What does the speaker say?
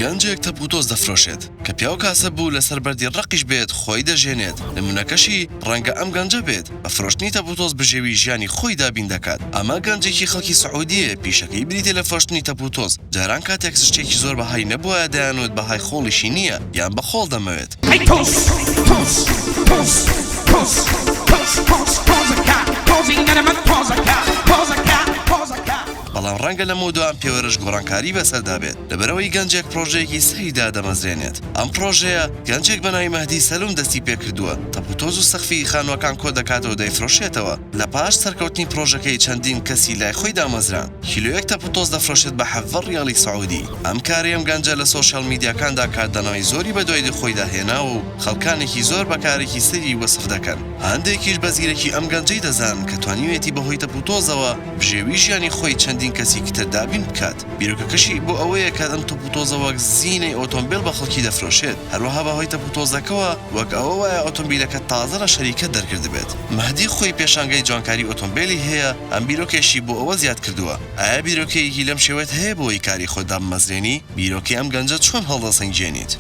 گەنجێک تەپوتۆز دەفرۆشێت، کە پیاو کاسب بوو لەسەر بەردی ڕەقیش بێت خۆی دەژێنێت، نمونەکەشی ڕەنگە ئەم گەنجە بێت، بە فرۆشتنی تەپوتۆز بژێوی ژیانی خۆی دابین دەکات، ئەمە گەنجێکی خەڵکی سعودیەیە پیشەکەی بریتیە لە فرۆشتنی تەپوتۆز، جاران کاتێک شتێکی زۆر بەهای نەبوایە دەیانوت بەهای خۆڵیشی نییە یان بە خۆڵ دەمەوێت. ئەی تۆز تۆز تۆز تۆز تۆز تۆز تۆزەکە تۆزی نەرمە تۆزەکە تۆزەکە تۆزەکە. بەڵام ڕەنگە لەمەودوا ئەم پێوەرەش گۆڕانکاری بەسەردا بێت، لەبەرئەوەی گەنجێک پڕۆژەیەکی سەیر دادەمەزرێنێت. ئەم پڕۆژەیە گەنجێک بە ناوی مەهدی سەلوم دەستی پێکردووە، تەپوتۆز و سەقفی خانووەکان کۆدەکاتەوە دەیفرۆشێتەوە. لە پاش سەرکەوتنی پڕۆژەکەی چەندین کەسی لای خۆی دامەزراند. کیلۆیەک تەپوتۆز دەفرۆشێت بە 17 ڕیاڵی سعودی. ئەم کارەی ئەم گەنجە لە سۆشیال میدیاکاندا کاردانەوەی زۆری بەدوای خۆیدا هێناوە و خەڵکانێکی زۆر بە کارێکی سەیری وەسف دەکەن. هەندێکیش بە زیرەکی ئەم گەنجەی دەزانن کە توانیویەتی بەهۆی تەپوتۆزەوە بژێوی ژیانی خۆی چەندین کەسی تر دابین بکات. بیرۆکەکەشی بۆ ئەوەیە کە ئەم تەپوتۆزە وەک زینەی ئۆتۆمبێل بە خەڵکی دەفرۆشێت، هەروەها بەهۆی تەپوتۆزەکەوە وەک ئەوە وایە ئۆتۆمبیلەکە تازە لە شەریکەت دەرکردبێت. مەهدی خۆی پێشانگەی جوانکاری ئۆتۆمبێلی هەیە، ئەم بیرۆکەیشی بۆ ئەوە زیاد کردووە. ئایا بیرۆکەیەکی لەم شێوەت هەیە بۆ ئەوەی کاری خۆت دابمەزرێنی؟ بیرۆکەی ئەم گەنجە چۆن هەڵدەسەنگێنیت؟